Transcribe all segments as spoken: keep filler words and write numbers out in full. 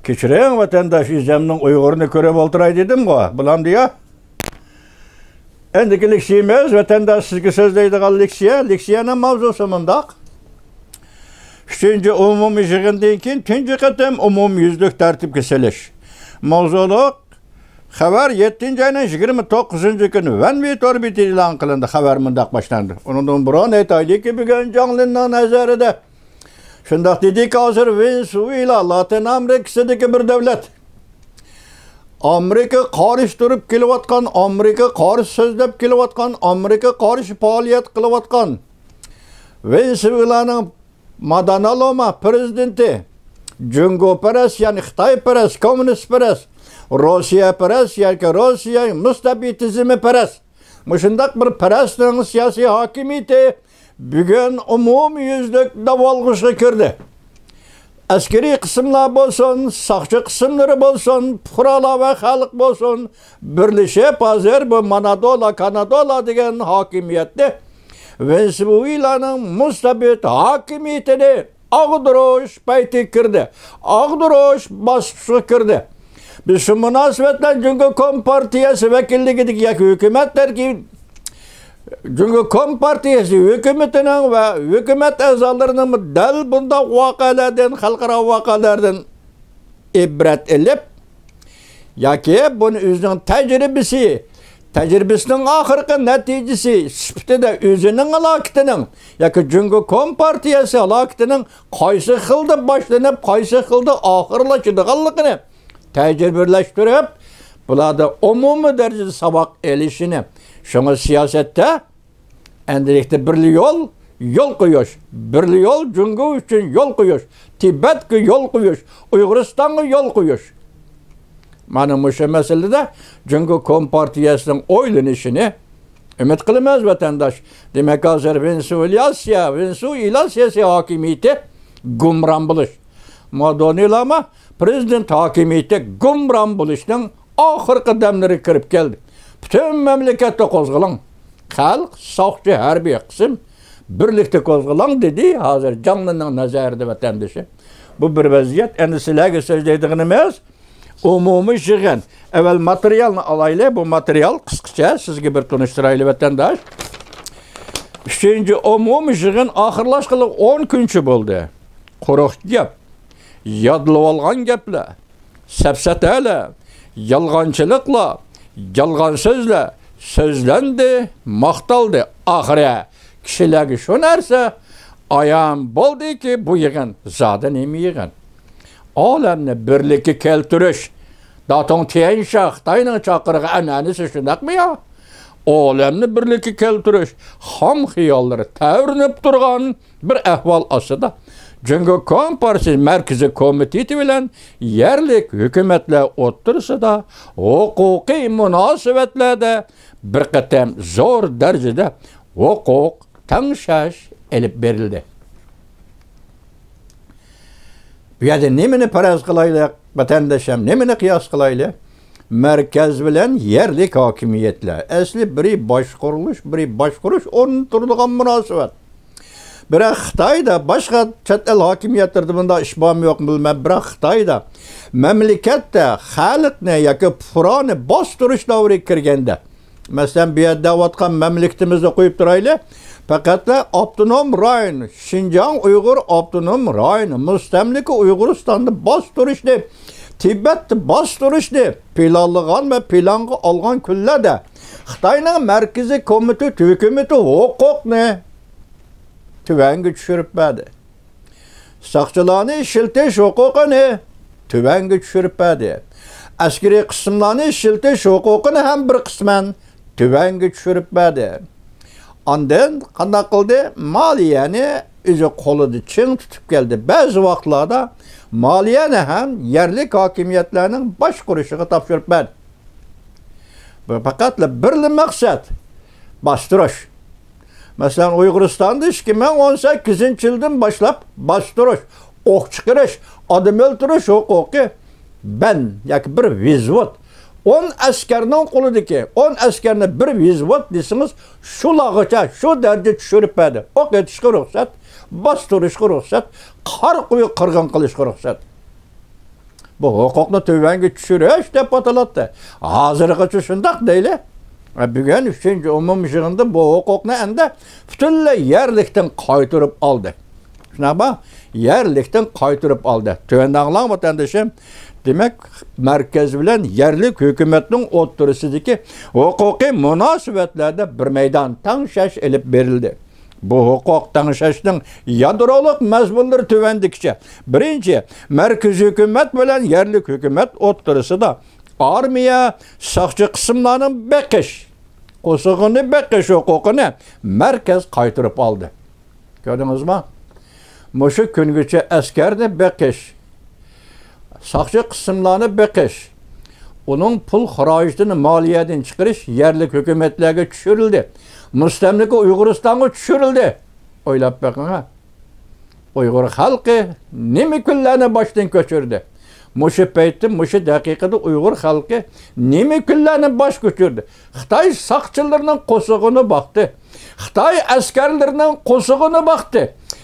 كەچۈرۈڭ، ۋەتەنداش، ئۆزۈمنىڭ ئۇيغۇرىنى كۆرۈپ ئولتۇراي دېدىمغۇ، بولامدۇ يا؟ ئەندىكى لېكسىيەمىز، ۋەتەنداش، سىزگە سۆزلەيدىغان لېكسىيە. لېكسىيەنىڭ ماۋزۇسى مۇنداق. ئۈچىنچى ئومۇمىي يىغىندىن كېيىن تۇنجى قېتىم ئومۇميۈزلۈك تەرتىپكە سېلىش ماۋزۇلۇق خەۋەر يەتتىنچى ئاينىڭ يىگىرمە توققۇزىنچى كۈنى ۋەنۋى تور بېتىدە ئېلان قىلىندى. خەۋەر مۇنداق باشلاندى. ئۇنىڭدىن بۇرۇن ئېيتايلىكى، بۈگۈن جاڭلىننىڭ نەزىرىدە، شۇنداق دېدىكى، ھازىر ۋېنېسۇېلا لاتىن ئامېرىكىسىدىكى بىر دۆلەت. ئامېرىكا قارشى تۇرۇپ كېلىۋاتقان، ئامېرىكا قارشى سۆزلەپ كېلىۋاتقان، ئامېرىكا قارشى پائالىيەت قىلىۋاتقان ۋېنېسۇېلانىڭ مادانالوما پىرېزىدېنتى جۇڭگوپەرەس، يەنى خىتايپەرەس، كوممۇنىستپەرەس، روسىيەپەرەس ياكى روسىيە مۇستەبىتىزمىپەرەس، مۇشۇنداق بىر پەرەسنىڭ سىياسىي ھاكىمىيىتى بۈگۈن ئومۇميۈزلۈك داۋالغۇشقا كىردى. ئەسكىرىي قىسىملار بولسۇن، ساقچى قىسىملىرى بولسۇن، پۇقرالار ۋە خەلق بولسۇن، بىرلىشىپ ھازىر بۇ مانادولا، كانادولا دېگەن ھاكىمىيەتنى، ۋېنېسۇېلانىڭ مۇستەبىت ھاكىمىيىتىنى ئاغدۇرۇش پەيتى كىردى. ئاغدۇرۇش باسقۇچىغا كىردى. بىز شۇ مۇناسىۋەت بىلەن جۇڭگو كومپارتىيەسى ۋەكىللىكىدىكى ياكى ھۆكۈمەت تەركىبى، جۇڭگو كومپارتىيەسى ھۆكۈمىتىنىڭ ۋە ھۆكۈمەت ئەزالىرىنىڭ دەل بۇنداق ۋەقەلەردىن، خەلقئارا ۋەقەلەردىن ئىبرەت ئېلىپ، ياكى بۇنى ئۆزىنىڭ تەجرىبىسى، تەجرىبىسىنىڭ ئاخىرقى نەتىجىسى سۈپىتىدە ئۆزىنىڭ ھالاكىتىنىڭ ياكى جۇڭگو كومپارتىيەسى ھالاكىتىنىڭ قايسى خىلدا باشلىنىپ، قايسى خىلدا ئاخىرلىشىدىغانلىقىنى تەجرىبىلەشتۈرۈپ، بۇلاردا ئومۇمىي دەرىجىدە ساۋاق ئېلىشىنى، شۇڭا سىياسەتتە ئەندىلىكتە بىرلا يول، يول قويۇش. بىرلا يول جۇڭگو ئۈچۈن يول قويۇش. تىبەتكە يول قويۇش. ئۇيغۇرىستانغا يول قويۇش. مانا مۇشۇ مەسىلىدە جۇڭگو كومپارتىيەسىنىڭ ئويلىنىشىنى ئۈمىد قىلىمىز، ۋەتەنداش. دېمەك، ھازىر ۋېنېسۇېلاسىيە، ۋېنېسۇېلاسىيەسى ھاكىمىيىتى گۇمران بولۇش. مادونىلاما پىرېزىدېنت ھاكىمىيىتى گۇمران بولۇشنىڭ ئاخىرقى دەملىرى كىرىپ كەلدى. پۈتۈن مەملىكەتتە قوزغىلىڭ. خەلق، ساقچى، ھەربىي قىسىم بىرلىكتە قوزغىلىڭ، دېدى ھازىر جاڭلىنىڭ نەزەردە ۋەتەندىشى. بۇ بىر ۋەزىيەت. ئەمدى سىلەرگە سۆزلەيدىغىنىمىز ئومۇمىي يىغىن. ئەۋۋەل ماتېرىيالنى ئالايلى. بۇ ماتېرىيال قىسقىچە سىزگە بىر تونۇشتۇرايلى، ۋەتەنداش. ئۈچىنچى ئومۇمىي يىغىن ئاخىرلاشقىلى ئون كۈنچە بولدى. قۇرۇق گەپ، يادلىۋالغان گەپلەر، سەپسەتەلەر، يالغانچىلىقلار، يالغان سۆزلەر سۆزلەندى، ماختالدى. ئاخىرى كىشىلەرگە شۇ نەرسە ئايان بولدىكى، بۇ يىغىن زادى نېمە يىغىن؟ ئالەمنى بىرلىككە كەلتۈرۈش، داتۇڭ تيەنشا خىتاينىڭ چاقىرىقى ئەنئەنىسى شۇنداقمۇ يا؟ ئالەمنى بىرلىككە كەلتۈرۈش خام خىياللىرى تەۋرىنىپ تۇرغان بىر ئەھۋال ئاستىدا، جۇڭگو كومپارتىيىسى مەركىزىي كومىتېتى بىلەن يەرلىك ھۆكۈمەتلەر ئوتتۇرىسىدا ھوقۇقىي مۇناسىۋەتلەردە بىر قېتىم زور دەرىجىدە ھوقۇق تەڭشەش ئېلىپ بېرىلدى. بۇ يەردە نېمىنى پەرەز قىلايلى، ۋەتەنداشلار، نېمىنى قىياس قىلايلى؟ مەركەز بىلەن يەرلىك ھاكىمىيەتلەر. ئەسلى بىرى باشقۇرۇلۇش، بىرى باشقۇرۇش ئورنىدا تۇرىدىغان مۇناسىۋەت. بىراق خىتايدا، باشقا چەت ئەل ھاكىمىيەتلىرىدە بۇنداق ئىش بارمۇ يوقمۇ بىلمەيمەن، بىراق خىتايدا مەملىكەتتە خەلقنى ياكى پۇقرانى باستۇرۇش دەۋرىگە كىرگەندە، مەسىلەن، بۇ يەردە دەۋاتقان مەملىكىتىمىزنى قويۇپ تۇرايلى. پەقەتلا ئاپتونوم رايون، شىنجاڭ ئۇيغۇر ئاپتونوم رايونى، مۇستەملىكە ئۇيغۇرىستاننى باستۇرۇشنى، تىبەتنى باستۇرۇشنى پىلانلىغان ۋە پىلانغا ئالغان كۈنلەردە خىتاينىڭ مەركىزىي كومىتېت ھۆكۈمىتى ھوقۇقنى تۆۋەنگە چۈشۈرۈپ بەردى. ساقچىلارنى ئىشلىتىش ھوقۇقىنى تۆۋەنگە چۈشۈرۈپ بەردى. ئەسكىرىي قىسىملارنى ئىشلىتىش ھوقۇقىنى ھەم بىر قىسمەن تۆۋەنگە چۈشۈرۈپ بەردى. ئاندىن قانداق قىلدى؟ مالىيەنى ئۆزى قولىدا چىڭ تۇتۇپ كەلدى. بەزى ۋاقىتلاردا مالىيەنى ھەم يەرلىك ھاكىمىيەتلەرنىڭ باشقۇرۇشىغا تاپشۇرۇپ بەردى. بۇ پەقەتلا بىرلا مەقسەت، باستۇرۇش. مەسىلەن، ئۇيغۇرىستاندا ئىككى مىڭ ئون سەككىزىنچى يىلدىن باشلاپ باستۇرۇش، ئوق چىقىرىش، ئادەم ئۆلتۈرۈش ھوقۇقى بەند ياكى بىر ۋېزۋود. ئون ئەسكەرنىڭ قولىدىكى، ئون ئەسكەرنى بىر ۋېزۋود دېسىڭىز، شۇلارغىچە شۇ دەرىجىدە چۈشۈرۈپ بەردى. ئوق ئېتىشقا رۇخسەت، باستۇرۇشقا رۇخسەت، قارا قويۇق قىرغىن قىلىشقا رۇخسەت. بۇ ھوقۇقنى تۆۋەنگە چۈشۈرۈش دەپ ئاتىلاتتى. ھازىرغىچە شۇنداق دەيلى. بۈگۈن ئۈچىنچى ئومۇمىي يىغىندا بۇ ھوقۇقنى ئەمدى پۈتۈنلەي يەرلىكتىن قايتۇرۇپ ئالدى. شۇنداقمۇ؟ يەرلىكتىن قايتۇرۇپ ئالدى. تۆۋەندە ئاڭلاڭ، ۋەتەندىشىم. دېمەك، مەركەز بىلەن يەرلىك ھۆكۈمەتنىڭ ئوتتۇرىسىدىكى ھوقۇقىي مۇناسىۋەتلەردە بىر مەيدان تەڭشەش ئېلىپ بېرىلدى. بۇ ھوقۇق تەڭشەشنىڭ يادرولۇق مەزمۇنلىرى تۆۋەندىكىچە. بىرىنچى، مەركىزىي ھۆكۈمەت بىلەن يەرلىك ھۆكۈمەت ئوتتۇرىسىدا ئارمىيە، ساقچى قىسىملارنى بېقىش، قوسۇقىنى بېقىش ھوقۇقىنى مەركەز قايتۇرۇپ ئالدى. كۆردىڭىزمۇ؟ مۇشۇ كۈنگىچە ئەسكەرنى بېقىش، ساقچى قىسىملارنى بېقىش، ئۇنىڭ پۇل خىراجىتىنى مالىيەدىن چىقىرىش يەرلىك ھۆكۈمەتلەرگە چۈشۈرۈلدى. مۇستەملىكە ئۇيغۇرىستانغا چۈشۈرۈلدى. ئويلاپ بېقىڭ، ھە. ئۇيغۇر خەلقى نېمە كۈنلەرنى باشتىن كەچۈردى؟ مۇشۇ پەيتتە، مۇشۇ دەقىقىدە ئۇيغۇر خەلقى نېمە كۈنلەرنى باش كۆچۈردى؟ خىتاي ساقچىلىرىنىڭ قوسۇقىنى باقتى. خىتاي ئەسكەرلىرىنىڭ قوسۇقىنى باقتى.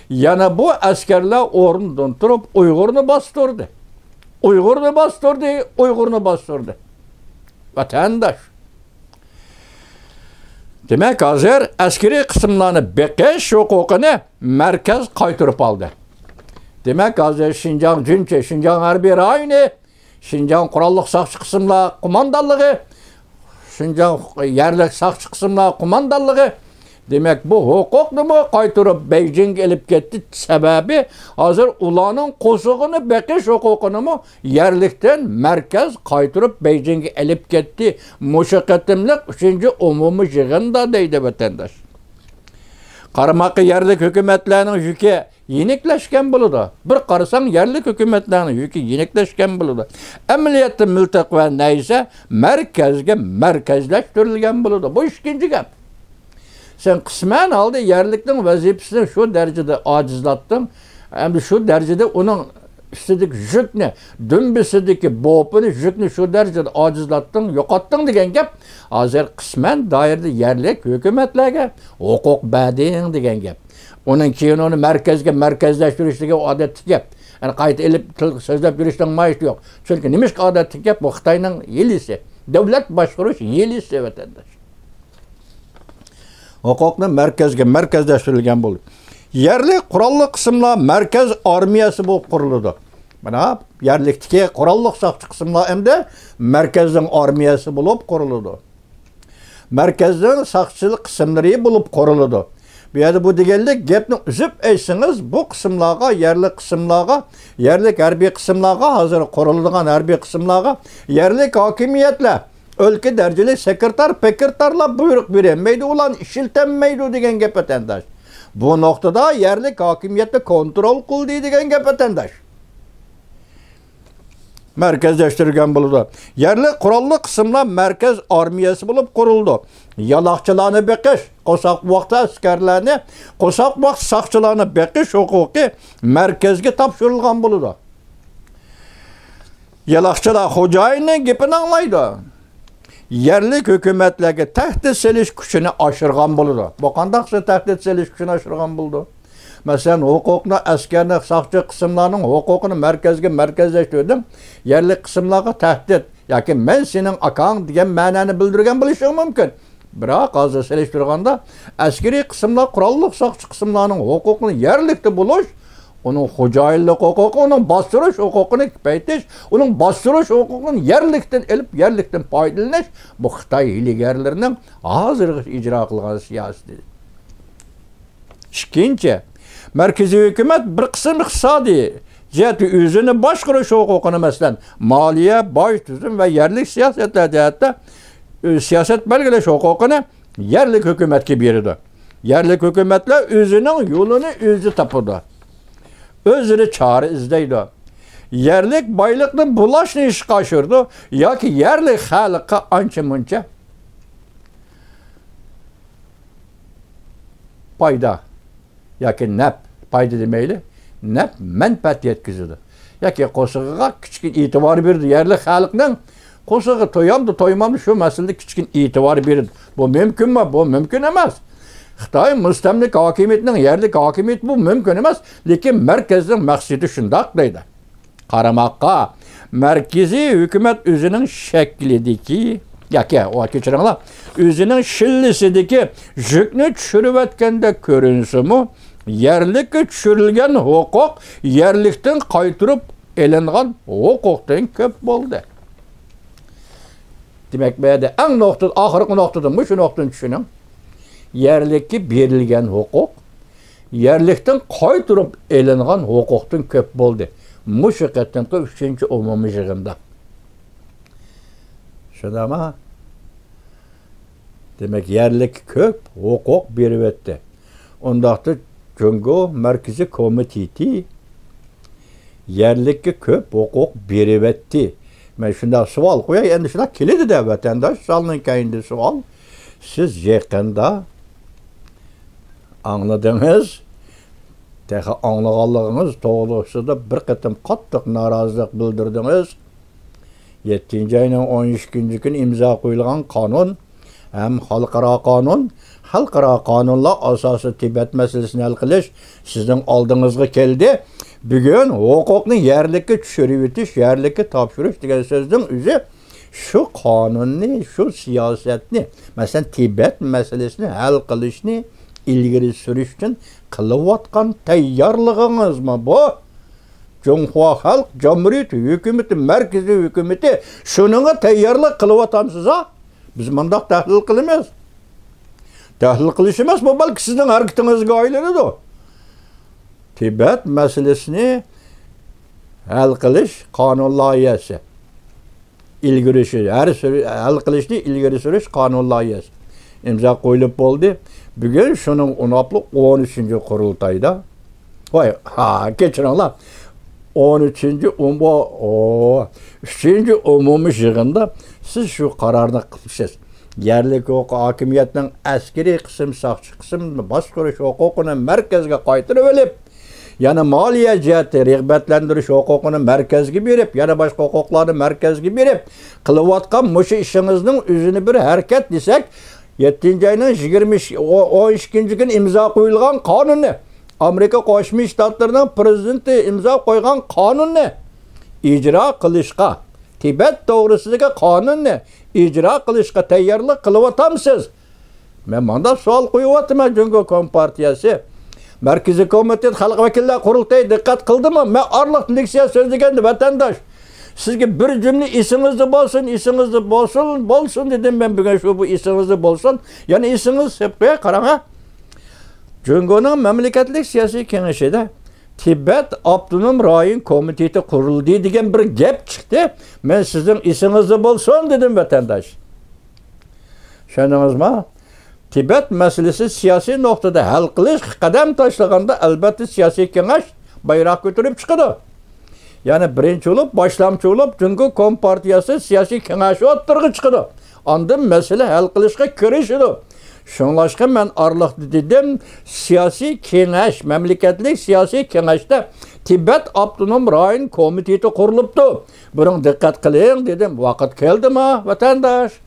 يەنە بۇ ئەسكەرلەر ئورنىدىن تۇرۇپ ئۇيغۇرنى باستۇردى. ئۇيغۇرنى باستۇردى، ئۇيغۇرنى باستۇردى. ۋەتەنداش. دېمەك، ھازىر ئەسكىرىي قىسىملارنى بېقىش ھوقۇقىنى مەركەز قايتۇرۇپ ئالدى. دېمەك، ھازىر شىنجاڭ جۈنچى، شىنجاڭ ھەربىي رايونى، شىنجاڭ قوراللىق ساقچى قىسىملار قوماندانلىقى، شىنجاڭ يەرلىك ساقچى قىسىملار قوماندانلىقى، دېمەك، بۇ ھوقۇقنىمۇ قايتۇرۇپ بېيجىڭغا ئېلىپ كەتتى. سەۋەبى، ھازىر ئۇلارنىڭ قوسۇقىنى بېقىش ھوقۇقىنىمۇ يەرلىكتىن مەركەز قايتۇرۇپ بېيجىڭغا ئېلىپ كەتتى. مۇشۇ قېتىملىق ئۈچىنچى ئومۇمىي يىغىندا دەيدۇ ۋەتەنداش. قارىماققا يەرلىك ھۆكۈمەتلەرنىڭ يۈكى يېنىكلەشكەن بولىدۇ. بىر قارىساڭ، يەرلىك ھۆكۈمەتلەرنىڭ يۈكى يېنىكلەشكەن بولىدۇ. ئەمەلىيەتتە مىلتىق ۋە نەيزە مەركەزگە مەركەزلەشتۈرۈلگەن بولىدۇ. بۇ ئىككىنچى گەپ. سەن قىسمەن ھالدا يەرلىكنىڭ ۋەزىپىسىنى شۇ دەرىجىدە ئاجىزلاتتىڭ. ئەمدى شۇ دەرىجىدە ئۇنىڭ ئۈستىدىكى يۈكنى، دۈمبىسىدىكى بوپىنى، يۈكنى شۇ دەرىجىدە ئاجىزلاتتىڭ، يوقاتتىڭ دېگەن گەپ. ھازىر قىسمەن دائىرىدە يەرلىك ھۆكۈمەتلەرگە ھوقۇق بەردىڭ دېگەن گەپ. ئۇنىڭ كېيىن ئۇنى مەركەزگە مەركەزلەشتۈرۈش دېگەن ئادەتتىكى گەپ. يەنى قايتا ئېلىپ تىل سۆزلەپ يۈرۈشنىڭ ماھىيىتى يوق. چۈنكى نېمىشقا ئادەتتىكى گەپ؟ بۇ خىتاينىڭ ھىيلىسى. دۆلەت باشقۇرۇش ھىيلىسى، ۋەتەنداش. ھوقۇقنى مەركەزگە مەركەزلەشتۈرۈلگەن بولدى. يەرلىك قوراللىق قىسىملار مەركەز ئارمىيەسى بولۇپ قۇرۇلىدۇ. مانا، يەرلىكتىكى قوراللىق ساقچى قىسىملار ئەمدى مەركەزنىڭ ئارمىيەسى بولۇپ قۇرۇلىدۇ. مەركەزنىڭ ساقچىلىق قىسىملىرى بولۇپ قۇرۇلىدۇ. بۇ يەردە بۇ دېگەنلىك، گەپنى ئۈزۈپ ئېيتسىڭىز، بۇ قىسىملارغا، يەرلىك قىسىملارغا، يەرلىك ھەربىي قىسىملارغا، ھازىر قۇرۇلىدىغان ھەربىي قىسىملارغا يەرلىك ھاكىمىيەتلەر، ئۆلكە دەرىجىلىك سېكرېتار، پېكرېتارلار بۇيرۇق بېرەلمەيدۇ، ئۇلارنى ئىشلىتەلمەيدۇ دېگەن گەپ، ۋەتەنداش. بۇ نۇقتىدا يەرلىك ھاكىمىيەتنى كونترول قىلدى دېگەن گەپ، ۋەتەنداش. مەركەزلەشتۈرگەن بولىدۇ. يەرلىك قوراللىق قىسىملار مەركەز ئارمىيەسى بولۇپ قۇرۇلىدۇ. يالاقچىلارنى بېقىش، قورساق بوۋاقتا ئەسكەرلەرنى، قورساق بوۋاقتا ساقچىلارنى بېقىش ھوقۇقى مەركەزگە تاپشۇرۇلغان بولىدۇ. يالاقچىلار خوجايىننىڭ گېپىنى ئاڭلايدۇ. يەرلىك ھۆكۈمەتلەرگە تەھدىت سېلىش كۈچىنى ئاشۇرغان بولىدۇ. بۇ قانداق تەھدىت سېلىش كۈچىنى ئاشۇرغان بولىدۇ؟ مەسىلەن، ھوقۇقنى، ئەسكەرنى، ساقچى قىسىملارنىڭ ھوقۇقىنى مەركەزگە مەركەزلەشتۈردۈڭ. يەرلىك قىسىملارغا تەھدىت ياكى مەن سېنىڭ ئاكاڭ دېگەن مەنانى بىلدۈرگەن بولۇشىڭ مۇمكىن. بىراق ھازىر سېلىشتۇرغاندا، ئەسكىرىي قىسىملار، قوراللىق ساقچى قىسىملارنىڭ ھوقۇقىنى يەرلىكتە بولۇش، ئۇنىڭ خوجايىنلىق ھوقۇقى، ئۇنىڭ باستۇرۇش ھوقۇقىنى كۆپەيتىش، ئۇنىڭ باستۇرۇش ھوقۇقىنى يەرلىكتىن ئېلىپ، يەرلىكتىن پايدىلىنىش، بۇ خىتاي ھىيلىگەرلىرىنىڭ ھازىرغىچە ئىجرا قىلغان سىياسىتى. ئىككىنچى، مەركىزىي ھۆكۈمەت بىر قىسىم ئىقتىسادىي جەھەتتە ئۆزىنى باشقۇرۇش ھوقۇقىنى، مەسىلەن، مالىيە، باج تۈزۈم ۋە يەرلىك سىياسەتلەر جەھەتتە، ئۆ، سىياسەت بەلگىلەش ھوقۇقىنى يەرلىك ھۆكۈمەتكە بېرىدۇ. يەرلىك ھۆكۈمەتلەر ئۆزىنىڭ يولىنى ئۆزى تاپىدۇ. ئۆزلىرى چارە ئىزدەيدۇ. يەرلىك بايلىقنى بۇلاشنى ئىشقا ئاشۇرىدۇ ياكى يەرلىك خەلققە ئانچە-مۇنچە پايدا ياكى نەپ، پايدا دېمەيلى، نەپ، مەنپەئەت يەتكۈزىدۇ. ياكى قورسىقىغا كىچىككىنە ئېتىبار بېرىدۇ. يەرلىك خەلقنىڭ قورسىقى تويامدۇ، تويمامدۇ، شۇ مەسىلىدە كىچىككىنە ئېتىبار بېرىدۇ. بۇ مۇمكىنمۇ؟ بۇ مۇمكىن ئەمەس. خىتاي مۇستەملىكە ھاكىمىيىتىنىڭ يەرلىك ھاكىمىيىتى بۇ مۇمكىن ئەمەس، لېكىن مەركەزنىڭ مەقسىتى شۇنداق دەيدۇ. قارىماققا، مەركىزىي ھۆكۈمەت ئۆزىنىڭ شەكلىدىكى، ياكى، ئۇ، كەچۈرۈڭلار، ئۆزىنىڭ شىللىسىدىكى يۈكنى چۈشۈرۈۋەتكەندەك كۆرۈنسىمۇ، يەرلىككە چۈشۈرۈلگەن ھوقۇق يەرلىكتىن قايتۇرۇپ ئېلىنغان ھوقۇقتىن كۆپ بولدى. دېمەك، بۇ يەردە ئەڭ نۇقتا، ئاخىرقى نۇقتىدا مۇشۇ نۇقتىنى چۈشىنىڭ. يەرلىككە بېرىلگەن ھوقۇق يەرلىكتىن قايتۇرۇپ ئېلىنغان ھوقۇقتىن كۆپ بولدى. مۇشۇ قېتىمقى ئۈچىنچى ئومۇمىي يىغىندا. شۇنداقمۇ؟ دېمەك، يەرلىككە كۆپ ھوقۇق بېرىۋەتتى. ئۇنداقتا جۇڭگو مەركىزىي كومىتېتى يەرلىككە كۆپ ھوقۇق بېرىۋەتتى. مەن شۇنداق سوئال قوياي، ئەمدى شۇنداق كېلىدۇ-دە، ۋەتەنداش، سوئالنىڭ كەينىدە سوئال. سىز يېقىندا ئاڭلىدىڭىز، تېخى ئاڭلىغانلىقىڭىز توغرىسىدا بىر قېتىم قاتتىق نارازىلىق بىلدۈردىڭىز. يەتتىنچى ئاينىڭ ئون ئىككىنچى كۈنى ئىمزا قويۇلغان قانۇن ھەم خەلقئارا قانۇن، خەلقئارا قانۇنلار ئاساسىدا تىبەت مەسىلىسىنى ھەل قىلىش سىزنىڭ ئالدىڭىزغا كەلدى. بۈگۈن ھوقۇقنى يەرلىككە چۈشۈرۈۋېتىش، يەرلىككە تاپشۇرۇش دېگەن سۆزنىڭ ئۆزى شۇ قانۇننى، شۇ سىياسەتنى، مەسىلەن، تىبەت مەسىلىسىنى ھەل قىلىشنى ئىلگىرى سۈرۈش ئۈچۈن قىلىۋاتقان تەييارلىقىڭىزمۇ بۇ؟ جۇڭخۇا خەلق جۇمھۇرىيىتى ھۆكۈمىتى، مەركىزىي ھۆكۈمىتى شۇنىڭغا تەييارلىق قىلىۋاتامسىز ھە؟ بىز مۇنداق تەھلىل قىلىمىز. تەھلىل قىلىش ئەمەس، بۇ بەلكى سىزنىڭ ھەرىكىتىڭىزگە ئايلىنىدۇ. تىبەت مەسىلىسىنى ھەل قىلىش قانۇن لايىھەسى. ئىلگىرى سۈرۈش، ھەر سۈرۈ-، ھەل قىلىشنى ئىلگىرى سۈرۈش قانۇن لايىھەسى ئىمزا قويۇلۇپ بولدى. بۈگۈن شۇنىڭ ئۇناپلىق ئون ئۈچىنچى قۇرۇلتايدا، ۋاي، ھا، كەچۈرۈڭلار. ئون ئۈچىنچى ئومۇ-، ئو، ئۈچىنچى ئومۇمىي يىغىندا سىز شۇ قارارنى قىلىپسىز. يەرلىك ھوقۇق ھاكىمىيەتنىڭ ئەسكىرىي قىسىم، ساقچى قىسىم باشقۇرۇش ھوقۇقىنى مەركەزگە قايتۇرۇۋېلىپ، يەنە مالىيە جەھەتتە رىغبەتلەندۈرۈش ھوقۇقىنى مەركەزگە بېرىپ، يەنە باشقا ھوقۇقلارنى مەركەزگە بېرىپ، قىلىۋاتقان مۇشۇ ئىشىڭىزنىڭ ئۆزىنى بىر ھەرىكەت دېسەك، يەتتىنچى ئاينىڭ يىگىرمە، ئون ئىككىنچى كۈنى ئىمزا قويۇلغان قانۇننى، ئامېرىكا قوشما شتاتلىرىنىڭ پىرېزىدېنتى ئىمزا قويغان قانۇننى ئىجرا قىلىشقا، تىبەت توغرىسىدىكى قانۇننى ئىجرا قىلىشقا تەييارلىق قىلىۋاتامسىز؟ مەن مانداق سوئال قويۇۋاتىمەن جۇڭگو كومپارتىيەسى. مەركىزىي كومىتېت، خەلق ۋەكىللەر قۇرۇلتىيى دىققەت قىلدىمۇ؟ مەن ئارىلىقتا لېكسىيە سۆزلىگەندە، ۋەتەنداش، سىزگە بىر جۈملە ئېسىڭىزدە بولسۇن، ئېسىڭىزدە بولسۇن، بولسۇن دېدىم مەن بۈگۈن شۇ، بۇ ئېسىڭىزدە بولسۇن. يەنە ئېسىڭىزدە سېلىپ قوياي، قاراڭ ھە. جۇڭگونىڭ مەملىكەتلىك سىياسىي كېڭىشىدە تىبەت ئاپتونوم رايون كومىتېتى قۇرۇلدى دېگەن بىر گەپ چىقتى. مەن سىزنىڭ ئېسىڭىزدە بولسۇن دېدىم، ۋەتەنداش. چۈشەندىڭىزمۇ؟ تىبەت مەسىلىسى سىياسىي نۇقتىدا ھەل قىلىشقا قەدەم تاشلىغاندا، ئەلۋەتتە، سىياسىي كېڭەش بايراق كۆتۈرۈپ چىقىدۇ. يەنى بىرىنچى بولۇپ، باشلامچى بولۇپ، جۇڭگو كومپارتىيەسى سىياسىي كېڭەشى ئوتتۇرىغا چىقىدۇ. ئاندىن مەسىلە ھەل قىلىشقا كىرىشىدۇ. شۇڭلاشقا مەن ئارىلىقتا دېدىم، سىياسىي كېڭەش، مەملىكەتلىك سىياسىي كېڭەشتە تىبەت ئاپتونوم رايون كومىتېتى قۇرۇلۇپتۇ. بۇنىڭغا دىققەت قىلىڭ دېدىم. ۋاقىت كەلدىما، ۋەتەنداش؟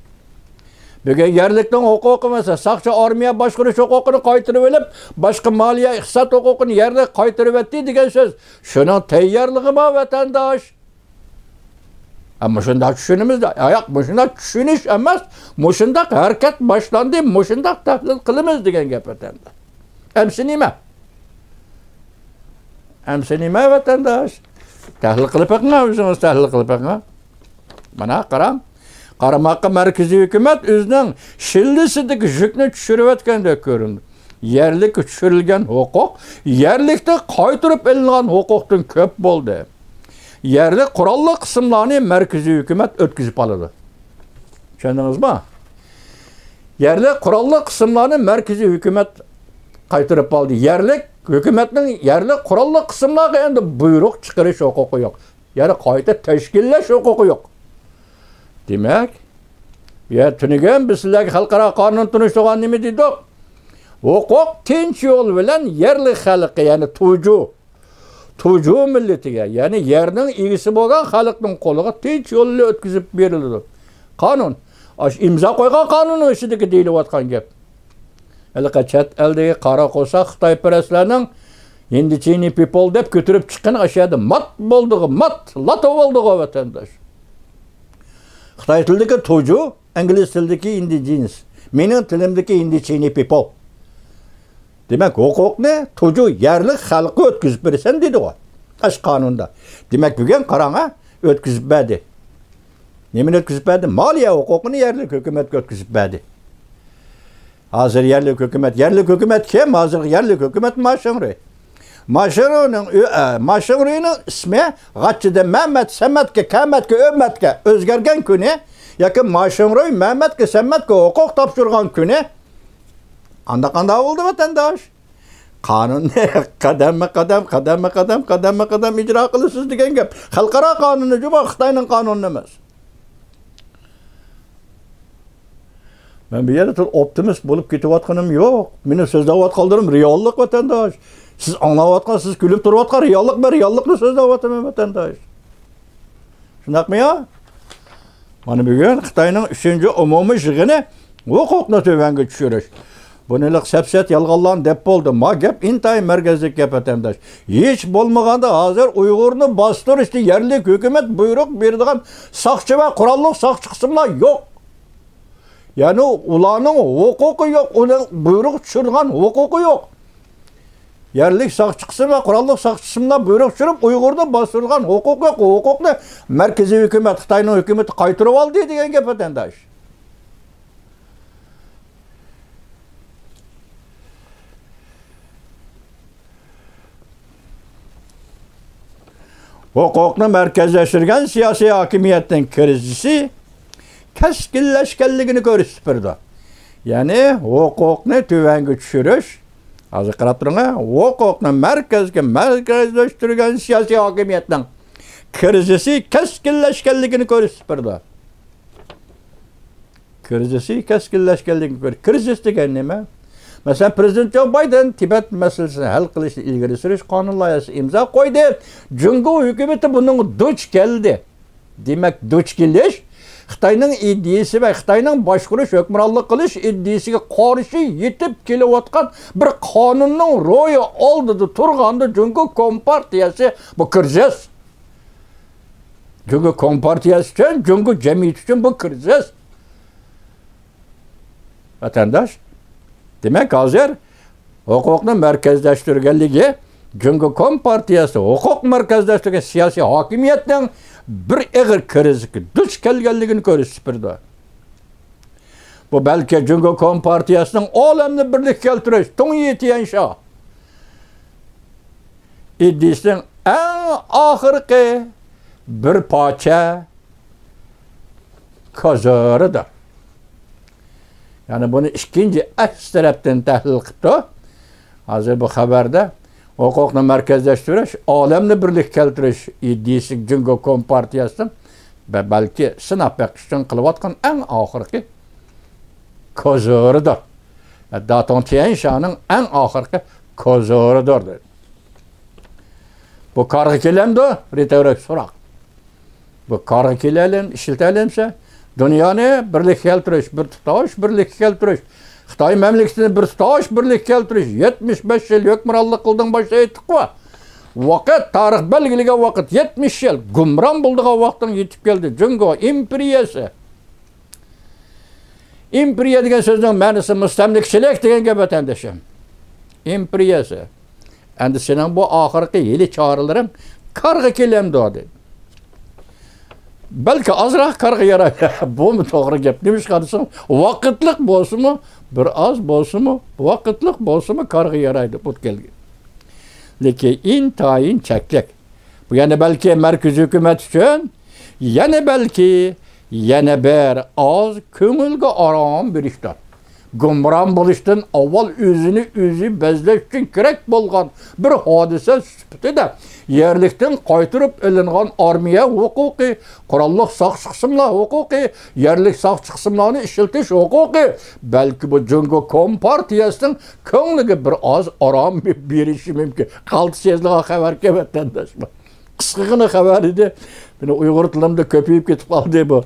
بۈگۈن يەرلىكنىڭ ھوقۇقى مەسىلەن، ساقچى ئارمىيە باشقۇرۇش ھوقۇقىنى قايتۇرۇۋېلىپ، باشقا مالىيە ئىقتىساد ھوقۇقىنى يەرلىك قايتۇرۇۋەتتى دېگەن سۆز. شۇنىڭ تەييارلىقىما، ۋەتەنداش؟ ھە، مۇشۇنداق چۈشىنىمىز-دە. ياق، مۇشۇنداق چۈشىنىش ئەمەس، مۇشۇنداق ھەرىكەت باشلاندى، مۇشۇنداق تەھلىل قىلىمىز دېگەن گەپ، ۋەتەنداش. ئەمسە نېمە؟ ئەمسە نېمە، ۋەتەنداش؟ تەھلىل قىلىپ بېقىڭ، ئۆزىڭىز تەھلىل قىلىپ بېقىڭ. مانا قاراڭ. قارىماققا مەركىزىي ھۆكۈمەت ئۆزىنىڭ شىللىسىدىكى يۈكنى چۈشۈرۈۋەتكەندەك كۆرۈندى. يەرلىككە چۈشۈرۈلگەن ھوقۇق يەرلىكتە قايتۇرۇپ ئېلىنغان ھوقۇقتىن كۆپ بولدى. يەرلىك قوراللىق قىسىملارنى مەركىزىي ھۆكۈمەت ئۆتكۈزۈپ ئالىدۇ. چۈشەندىڭىزمۇ؟ يەرلىك قوراللىق قىسىملارنى مەركىزىي ھۆكۈمەت قايتۇرۇپ ئالدى. يەرلىك ھۆكۈمەتنىڭ يەرلىك قوراللىق قىسىملارغا ئەمدى بۇيرۇق چىقىرىش ھوقۇقى يوق. يەنى قايتا تەشكىللەش ھوقۇقى يوق. دېمەك، يا تۈنۈگۈن بىز سىلەرگە خەلقئارا قانۇن تونۇشتۇرغان نېمە دېدۇق؟ ھوقۇق تىنچ يول بىلەن يەرلىك خەلققە، يەنى تۇجۇ، تۇجۇ مىللىتىگە، يەنى يەرنىڭ ئىگىسى بولغان خەلقنىڭ قولىغا تىنچ يول بىلەن ئۆتكۈزۈپ بېرىلىدۇ. قانۇن. ئاشۇ ئىمزا قويغان قانۇننىڭ ئىچىدىكى دېيىلىۋاتقان گەپ. ھېلىقى چەت ئەلدىكى قارا قورساق خىتايپەرەسلەرنىڭ ھىندىچىنى پىپول دەپ كۆتۈرۈپ چىققىن ئاشۇ يەردە مات بولدىغۇ، مات، لاتو بولدىغۇ ۋەتەنداش. خىتاي تىلىدىكى توجۇ، ئىنگلىز تىلىدىكى ئىندىجېنس. مېنىڭ تىلىمدىكى ھىندىچىنى پىپول. دېمەك، ھوقۇقنى توجۇ يەرلىك خەلققە ئۆتكۈزۈپ بېرىسەن دېدىغۇ. ئاشۇ قانۇندا. دېمەك، بۈگۈن قاراڭا، ئۆتكۈزۈپ بەردى. نېمىنى ئۆتكۈزۈپ بەردى؟ مالىيە ھوقۇقىنى يەرلىك ھۆكۈمەتكە ئۆتكۈزۈپ بەردى. ھازىر يەرلىك ھۆكۈمەت، يەرلىك ھۆكۈمەت كىم؟ ھازىرقى يەرلىك ھۆكۈمەت ماشىڭرۇي. ماشىڭرۇينىڭ ئۆ-، ئە، ماشىڭرۇينىڭ ئىسمى غاچچىدىن مەمەت، سەمەتكە، كەمەتكە، ئۆمەتكە ئۆزگەرگەن كۈنى ياكى ماشىڭرۇي مەمەتكە، سەمەتكە ھوقۇق تاپشۇرغان كۈنى ئانداق قانداق بولدى، ۋەتەنداش؟ قانۇننى قەدەممۇ قەدەم، قەدەممۇ قەدەم، قەدەممۇ قەدەم ئىجرا قىلىسىز دېگەن گەپ. خەلقئارا قانۇنى جۇمۇ، خىتاينىڭ قانۇنى ئەمەس. مەن بۇ يەردە تول ئوپتىمىست بولۇپ كېتىۋاتقىنىم يوق. مېنىڭ سۆزلەۋاتقانلىرىم رېئاللىق، ۋەتەنداش. سىز ئاڭلاۋاتقان، سىز كۈلۈپ تۇرۇۋاتقان رېئاللىق، مەن رېئاللىقنى سۆزلەۋاتىمەن، ۋەتەنداش. شۇنداقمۇ يا؟ مانا بۈگۈن خىتاينىڭ ئۈچىنچى ئومۇمىي يىغىنى ھوقۇقنى تۆۋەنگە چۈشۈرۈش. بۇنى لىق سەپسەت يالغانلارنى دەپ بولدى. ما گەپ ئىنتايىن مەركەزلىك گەپ، ۋەتەنداش. ھېچ بولمىغاندا ھازىر ئۇيغۇرنى باستۇرۇشتا يەرلىك ھۆكۈمەت بۇيرۇق بېرىدىغان ساقچى ۋە قوراللىق ساقچى قىسىملار يوق. يەنى ئۇلارنىڭ ھوقۇقى يوق، ئۇنىڭ بۇيرۇق چۈشۈرىدىغان ھوقۇقى يوق. يەرلىك ساقچى قىسىم ۋە قوراللىق ساقچى قىسىملار بۇيرۇق چۈشۈرۈپ، ئۇيغۇرنى باستۇرىدىغان ھوقۇق يوق. ھوقۇقنى مەركىزىي ھۆكۈمەت، خىتاينىڭ ھۆكۈمىتى قايتۇرۇۋالدى دېگەن گەپ، ۋەتەنداش. ھوقۇقنى مەركەزلەشتۈرگەن سىياسىي ھاكىمىيەتنىڭ كىرىزىسى كەسكىنلەشكەنلىكىنى كۆرسىتىپ بېرىدۇ. يەنى ھوقۇقنى تۆۋەنگە چۈشۈرۈش، ھازىر قاراپ تۇرۇڭ، ھوقۇقنى مەركەزگە مەركەزلەشتۈرگەن سىياسىي ھاكىمىيەتنىڭ كىرىزىسى كەسكىنلەشكەنلىكىنى كۆرسىتىپ بېرىدۇ. كىرىزىسى كەسكىنلەشكەنلىكىنى كۆر-، كىرىزىس دېگەن نېمە؟ مەسىلەن، پىرېزىدېنت جو بايدېن تىبەت مەسىلىسىنى ھەل قىلىشنى ئىلگىرى سۈرۈش قانۇن لايىھەسى ئىمزا قويدى. جۇڭگو ھۆكۈمىتى بۇنىڭغا دۇچ كەلدى. دېمەك، دۇچ كېلىش خىتاينىڭ ئىدىيىسى ۋە خىتاينىڭ باشقۇرۇش، ھۆكۈمرانلىق قىلىش ئىدىيىسىگە قارشى يېتىپ كېلىۋاتقان بىر قانۇننىڭ روھى ئالدىدا تۇرغاندا، جۇڭگو كومپارتىيەسى بۇ كىرىزىس. جۇڭگو كومپارتىيەسى ئۈچۈن، جۇڭگو جەمئىيىتى ئۈچۈن بۇ كىرىزىس. ۋەتەنداش، دېمەك، ھازىر ھوقۇقنى مەركەزلەشتۈرگەنلىكى، جۇڭگو كومپارتىيەسى ھوقۇق مەركەزلەشتۈرگەن سىياسىي ھاكىمىيەتنىڭ بىر ئېغىر كىرىزىسكە دۇچ كەلگەنلىكىنى كۆرسىتىپ بېرىدۇ. بۇ بەلكى جۇڭگو كومپارتىيەسىنىڭ ئالەمنى بىرلىككە كەلتۈرۈش، تۇڭيى تيەنشا ئىدىيىسىنىڭ ئەڭ ئاخىرقى بىر پارچە كوزىرىدۇر. يەنى بۇنى ئىككىنچى ئەكس تەرەپتىن تەھلىل قىپتۇ. ھازىر بۇ خەۋەردە ھوقۇقنى مەركەزلەشتۈرۈش، ئالەمنى بىرلىككە كەلتۈرۈش ئىدىيىسى جۇڭگو كومپارتىيەسىنىڭ بە-، بەلكى سىناپ بېقىش ئۈچۈن قىلىۋاتقان ئەڭ ئاخىرقى كوزىرىدۇر. داتۇڭ تيەنشانىڭ ئەڭ ئاخىرقى كوزىرىدۇر دېدى. بۇ كارغا كېلەمدۇ؟ رېتورىك سوراق. بۇ كارغا كېلەلەم-، ئىشلىتەلەمسە؟ دۇنيانى بىرلىككە كەلتۈرۈش، بىر تۇتاش بىرلىككە كەلتۈرۈش، خىتاي مەملىكىتىنى بىر تۇتاش بىرلىككە كەلتۈرۈش، يەتمىش بەش يىل ھۆكۈمرانلىق قىلدىڭ باشتا ئېيتتۇققۇ. ۋاقىت، تارىخ بەلگىلىگەن ۋاقىت، يەتمىش يىل گۇمران بولىدىغان ۋاقتىڭ يېتىپ كەلدى. جۇڭگو ئىمپېرىيەسى. ئىمپېرىيە دېگەن سۆزنىڭ مەنىسى مۇستەملىكىچىلىك دېگەن گەپ، ۋەتەندىشىم. ئىمپېرىيەسى. ئەمدى سېنىڭ بۇ ئاخىرقى ھىيلە چارىلىرىڭ كارغا كېلەمدۇ دېدى. بەلكى ئازراق كارغا يارايدۇ. بۇمۇ توغرا گەپ. نېمىشقا دېسەڭ، ۋاقىتلىق بولسىمۇ، بىر ئاز بولسىمۇ، ۋاقىتلىق بولسىمۇ كارغا يارايدۇ بۇ كەلگەن. لېكىن ئىنتايىن چەكلىك. بۇ يەنە بەلكى مەركىزىي ھۆكۈمەت ئۈچۈن يەنە بەلكى يەنە بىر ئاز كۆڭۈلگە ئارام بېرىشتۇر. گۇمران بولۇشتىن ئاۋۋال ئۆزىنى ئۆزى بەزلەش ئۈچۈن كېرەك بولغان بىر ھادىسە سۈپىتىدە يەرلىكتىن قايتۇرۇپ ئېلىنغان ئارمىيە ھوقۇقى، قوراللىق ساقچى قىسىملار ھوقۇقى، يەرلىك ساقچى قىسىملارنى ئىشلىتىش ھوقۇقى، بەلكى بۇ جۇڭگو كومپارتىيەسىنىڭ كۆڭلىگە بىر ئاز ئارام بېرىشى مۇمكىن. قالتىس يېزىلغان خەۋەركەن، ۋەتەنداشلار. قىسقىغىنە خەۋەر ئىدى. بۇنى ئۇيغۇر تىلىمدا كۆپىيىپ كېتىپ قالدى بۇ.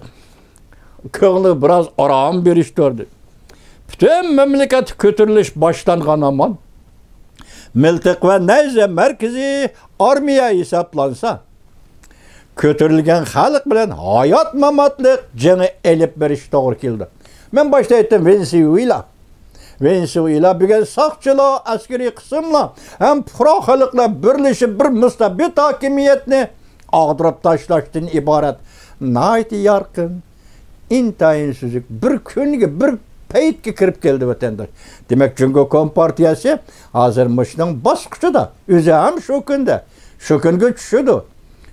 كۆڭلى بىراز ئارام بېرىشتۇردى. پۈتۈن مەملىكەتتە كۆتۈرۈلۈش باشلانغان ھامان، مىلتىق ۋە نەيزە مەركىزىي ئارمىيە ھېسابلانسا، كۆتۈرۈلگەن خەلق بىلەن ھايات-ماماتلىق جېڭى ئېلىپ بېرىش توغرا كېلىدۇ. مەن باشتا ئېيتتىم، ۋېنېسۇېلا. ۋېنېسۇېلا بۈگۈن ساقچىلار، ئەسكىرىي قىسىملار ھەم پۇقرا خەلقلەر بىرلىشىپ بىر مۇستەبىت ھاكىمىيەتنى ئاغدۇرۇپ تاشلاشتىن ئىبارەت ناھايىتى يارقىن، ئىنتايىن سۈزۈك، بىر كۈنگە، بىر پەيتكە كىرىپ كەلدى ۋەتەنداش. دېمەك، جۇڭگو كومپارتىيەسى ھازىر مۇشۇنىڭ باسقۇچىدا، ئۆزى ھەم شۇ كۈندە، شۇ كۈنگە چۈشىدۇ.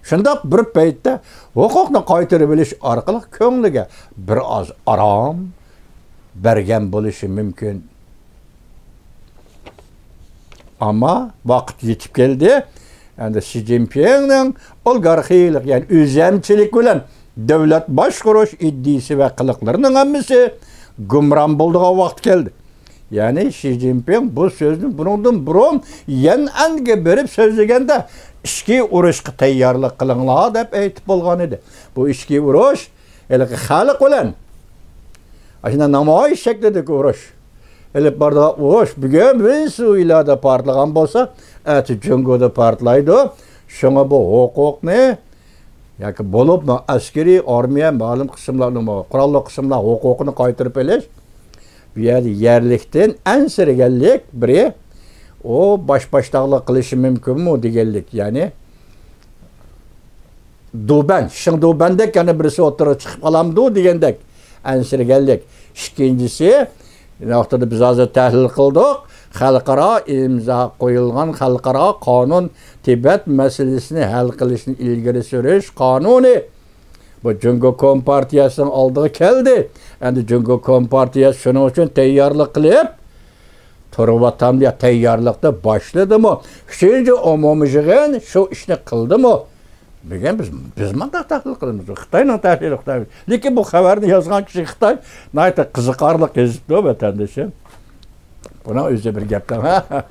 شۇنداق بىر پەيتتە ھوقۇقنى قايتۇرۇۋېلىش ئارقىلىق كۆڭلىگە بىر ئاز ئارام بەرگەن بولۇشى مۇمكىن. ئەمما ۋاقىت يېتىپ كەلدى. ئەمدى شى جىنپىڭنىڭ ئولىگارخىيىلىق، يەنى ئۆزەمچىلىك بىلەن دۆلەت باشقۇرۇش ئىدىيىسى ۋە قىلىقلىرىنىڭ ھەممىسى گۇمران بولىدىغان ۋاقىت كەلدى. يەنى شى جىنپىڭ بۇ سۆزنى بۇنىڭدىن بۇرۇن يەنئەنگە بېرىپ سۆزلىگەندە، ئىچكى ئۇرۇشقا تەييارلىق قىلىڭلار دەپ ئېيتىپ بولغان ئىدى. بۇ ئىچكى ئۇرۇش ھېلىقى خەلق بىلەن ئاشۇنداق نامايىش شەكلىدىكى ئۇرۇش ئېلىپ بارىدىغان ئۇرۇش بۈگۈن ۋېنېسۇېلادا پارتلىغان بولسا، ئەتە جۇڭگودا پارتلايدۇ. شۇڭا بۇ ھوقۇقنى ياكى بولۇپمۇ ئەسكىرىي ئارمىيە مەلۇم قىسىملارنىڭ، قوراللىق قىسىملار ھوقۇقىنى قايتۇرۇپ ئېلىش، بۇ يەردە يەرلىكتىن ئەنسىرىگەنلىك بىرى، ئۇ باش باشتاقلىق قىلىشى مۇمكىنمۇ دېگەنلىك، يەنى دۇبەن، شىڭ دۇبەندەك يەنە بىرسى ئوتتۇرىغا چىقىپ قالامدۇ دېگەندەك ئەنسىرىگەنلىك. ئىككىنچىسى، ۋاقتىدا بىز ھازىر تەھلىل قىلدۇق، خەلقئارا ئىمزا قويۇلغان خەلقئارا قانۇن، تىبەت مەسىلىسىنى ھەل قىلىشنى ئىلگىرى سۈرۈش قانۇنى. بۇ جۇڭگو كومپارتىيەسىنىڭ ئالدىغا كەلدى. ئەمدى جۇڭگو كومپارتىيەسى شۇنىڭ ئۈچۈن تەييارلىق قىلىپ تۇرۇۋاتامدۇ يا تەييارلىقنى باشلىدىمۇ؟ ئۈچىنچى ئومۇمىي يىغىن شۇ ئىشنى قىلدىمۇ؟ بۈگۈن بىز، بىز مۇنداق تەھلىل قىلىمىز. خىتاينىڭ تەھلىلى خىتاي. لېكىن بۇ خەۋەرنى يازغان كىشى خىتاي. ناھايىتى قىزىقارلىق يېزىپتۇ، ۋەتەندىشىم. بۇنىڭ ئۆزى بىر گەپتە.